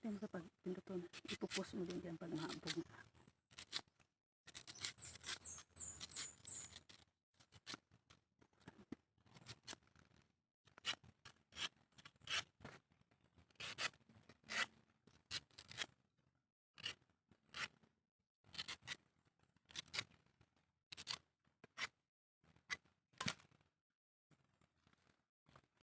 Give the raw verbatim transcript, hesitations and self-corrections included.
Ito yung kapag pinduton. Ipopost mo din dyan pag mahabog na.